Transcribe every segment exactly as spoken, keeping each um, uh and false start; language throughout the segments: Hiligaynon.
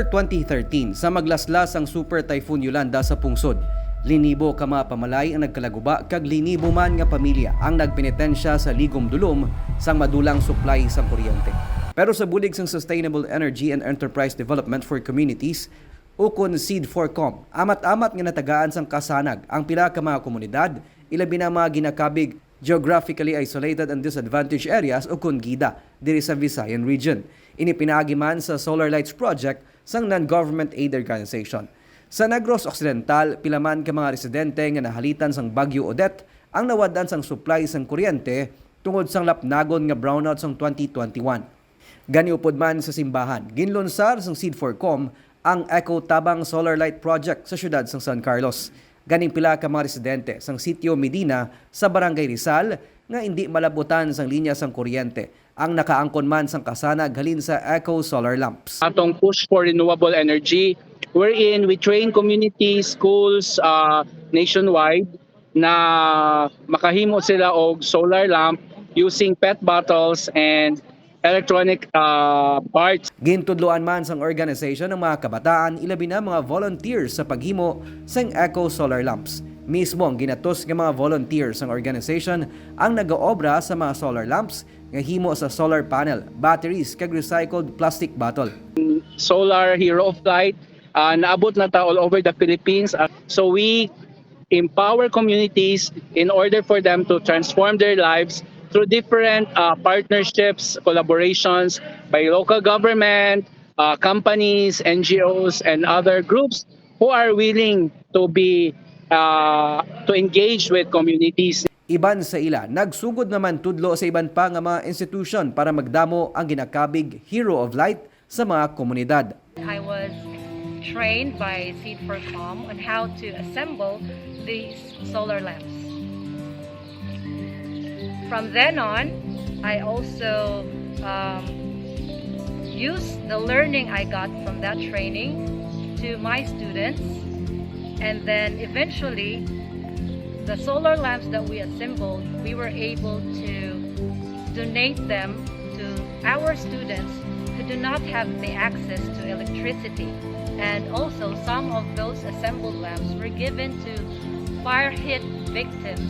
twenty thirteen, sa maglaslas ang Super Typhoon Yolanda sa pungsod, linibo ka mga pamalay ang nagkalaguba kag linibo man nga pamilya ang nagpenitensya sa ligom-dulom sang madulang supply sang kuryente. Pero sa bulig sang Sustainable Energy and Enterprise Development for Communities, ukon seed for com, amat-amat nga natagaan sang kasanag ang pila ka mga komunidad, ilabi na mga ginakabig geographically isolated and disadvantaged areas, ukon gida, diri sa Visayan Region. Ini pinaagi man sa Solar Lights Project sang non-government aid organization. Sa Negros Occidental, pila man ka mga residente nga nahalitan sang Bagyo Odette ang nawad-an sang supply sang kuryente tungod sang lapnagon nga brownout sang twenty twenty-one. Gani upod man sa simbahan, ginlunsar sang seed for com ang Eco Tabang Solar Light Project sa siyudad sang San Carlos. Ganing pila ka mga residente sang sitio Medina sa Barangay Rizal nga indi malabutan sang linya sang kuryente ang nakaangkon man sang kasanag halin sa Eco Solar Lamps. Atong push for renewable energy, wherein we train communities, schools, uh, nationwide na makahimo sila og solar lamp using pet bottles and electronic uh, parts. Gintudloan man sang organization ang mga kabataan, ilabi na mga volunteers sa paghimo sang eco solar lamps. Mismo ang ginatos nga mga volunteers sang organization ang nagaobra sa mga solar lamps nga himo sa solar panel, batteries, kag recycled plastic bottle. Solar Hero of Light, uh, naabot na ta all over the Philippines. Uh, so we empower communities in order for them to transform their lives through different uh, partnerships, collaborations by local government, uh, companies, N G Os, and other groups who are willing to be uh, to engage with communities. Iban sa ila, nagsugod naman tudlo sa iban pa nga mga institusyon para magdamo ang ginakabig Hero of Light sa mga komunidad. I was trained by Seed for Calm on how to assemble these solar lamps. From then on, I also um, used the learning I got from that training to my students. And then eventually, the solar lamps that we assembled, we were able to donate them to our students who do not have the access to electricity. And also, some of those assembled lamps were given to fire hit victims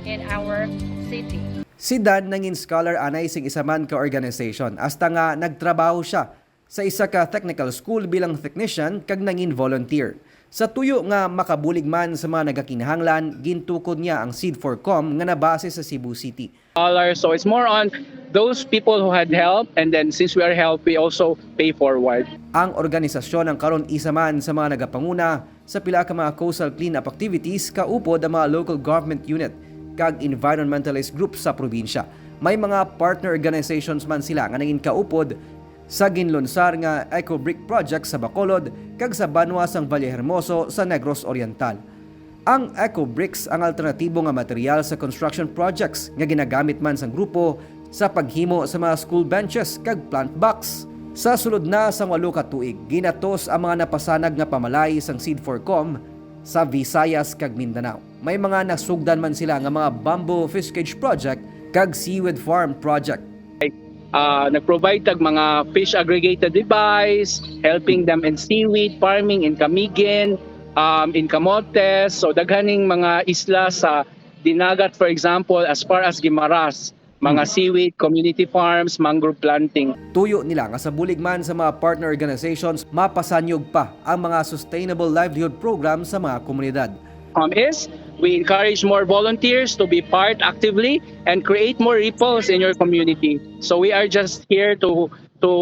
in our city. Si Dan nangin scholar anay sing isa man ka organization, hasta nga nagtrabaho siya sa isa ka technical school bilang technician kag nangin volunteer. Sa tuyo nga makabulig man sa mga nagakinahanglan, gintukod niya ang Seed for Com nga nabase sa Cebu City. Dollars. So it's more on those people who had help, and then since we are helped, we also pay forward. Ang organisasyon ang karon isa man sa mga nagapanguna sa pila ka mga coastal cleanup activities kaupod ang mga local government unit kag environmentalist groups sa probinsya. May mga partner organizations man sila nga nangin kaupod sa ginlunsar nga Eco Brick Project sa Bacolod kag sa banwa sang Vallehermoso sa Negros Oriental. Ang Eco Bricks ang alternatibo nga material sa construction projects nga ginagamit man sang grupo sa paghimo sa mga school benches kag plant box. Sa sulod na sang walo ka tuig, ginatos ang mga napasanag nga pamalay sang Seed for Com sa Visayas kag Mindanao. May mga nasugdan man sila nga mga bamboo fish cage project kag seaweed farm project. Uh, nag-provide tag mga fish aggregator device, helping them in seaweed farming in Camiguin, um, in Camotes. So, daghan ning mga isla sa dinagat, for example, as far as Guimaras, mga seaweed, community farms, mangrove planting. Tuyo nila nga sa bulig man sa mga partner organizations, mapasanyog pa ang mga sustainable livelihood program sa mga komunidad. Um, is we encourage more volunteers to be part actively and create more ripples in your community. So we are just here to to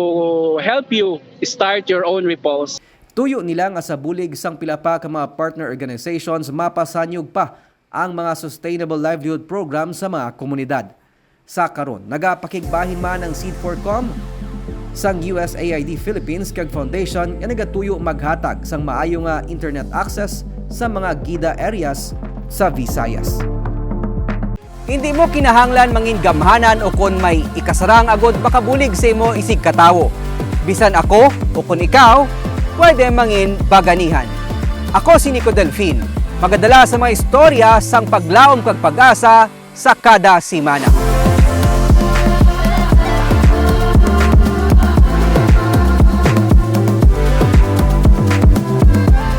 help you start your own ripples. Tuyo nila nga sa bulig sang pila pa ka mga partner organizations, mapasanyog pa ang mga sustainable livelihood program sa mga komunidad. Sa karon, nagapakigbahin man ang Seed for Com sang U S A I D Philippines kag foundation nga nagatuyo maghatag sang maayo nga internet access sa mga gida areas sa Visayas. Hindi mo kinahanglan mangin gamhanan o kon may ikasarang agod makabulig sa imo isig katawo. Bisan ako o kon ikaw, pwede mangin baganihan. Ako si Nico Delfin, magadala sa mga istorya sang paglaom kag pag-asa sa kada semana.